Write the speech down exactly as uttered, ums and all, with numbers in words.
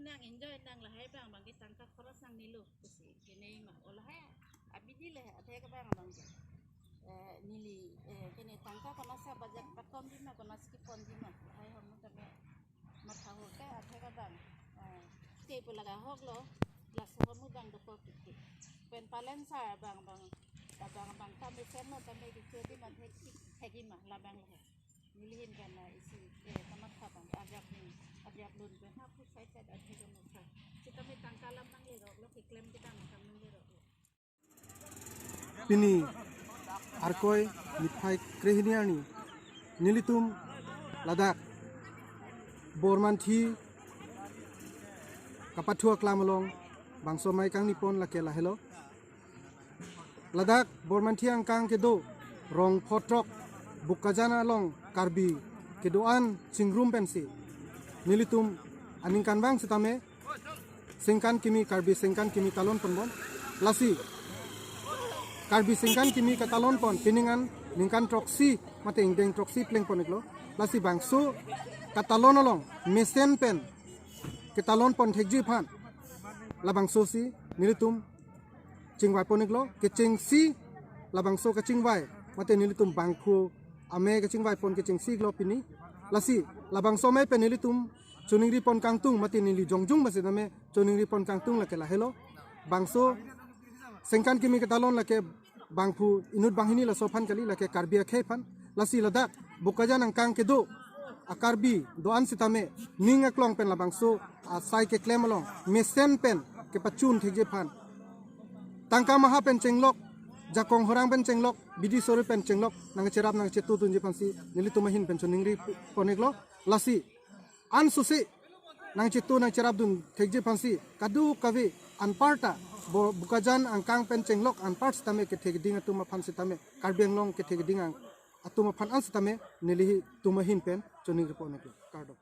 Nang enjoy nang lahai abang abang ke tangka khoros nang nilo pusi kene ma. O lahai abidi le adhek abang abang ke. Eh, neli, eh, kene tangka konatsi bajak pakom di ma, konatsi kepon di ma. Lahai ahormu tame matha ho ke adhek abang. Eh, te pu laga hok lo, laso ahormu abang dokok titi. Pen palensar abang abang, abang abang tame sen lo tame kecho di ma thek, thek di ma labang lahai. Neli ahin pen na isi, eh, kamatha abang, arjap ni, arjap lun pen, ha, pu sai sai, arjap lun pen. Sitame tangka alam nanglerok lo, keklem kedam akam nanglerok lo. Pini, Arkoi, niphai krehini arni, nelitum, ladak, Bormanthi, kapathu aklam along, bangso amei kangni pon lake lahelo. Ladak Bormanthi angkang kedo rong photrok Bokajan along Karbi kedo-an chingrum pensi nelitum aningkan abang sitame sengkan kimi, Karbi sengkan kimi talon ponbom. Lasi Karbi sengkan kimi katalon pon pining an ningkan throksi mate ingdeng throksi pleng pon-iklo. Lasi bangso katalon along mesen pen ketalon pon thekji aphan labangso si nelitum chingvai pon-iklo, kechengsi labangso kachingvai mate nelitum bangphu amei kachingvai pon kechengsi iklo pini. Lasi labangso amei pen nelitum choningri pon kangtung mate neli jongjung basi tame choningri pon kangtung lake lahelo. Bangso sengkan kimi katalon lake bangphu inut banghini laso aphan kali, lake Karbi akhei aphan. Lasi ladak Bokajan angkang kedo a-Karbi do-an sitame ning aklong pen labangso asai keklem along mesen pen kepachun thekji aphan tangka maha pen chenglok, jakong horang pen chenglok, bidi sori pen chenglok nangcherap nangchetu dunji aphansi nelitum ahin pen choningri pon-iklo. Lasi ansose nangchetu nangcherap dun thekji aphansi kadokave anparta Bo-, Bokajan angkang pen chenglok anpar sitame kethe keding atum aphan sitame, Karbi Anglong kethe keding ang-, atum aphan an sitame nelitum ahin pen choningri pon-iklo. Kardom.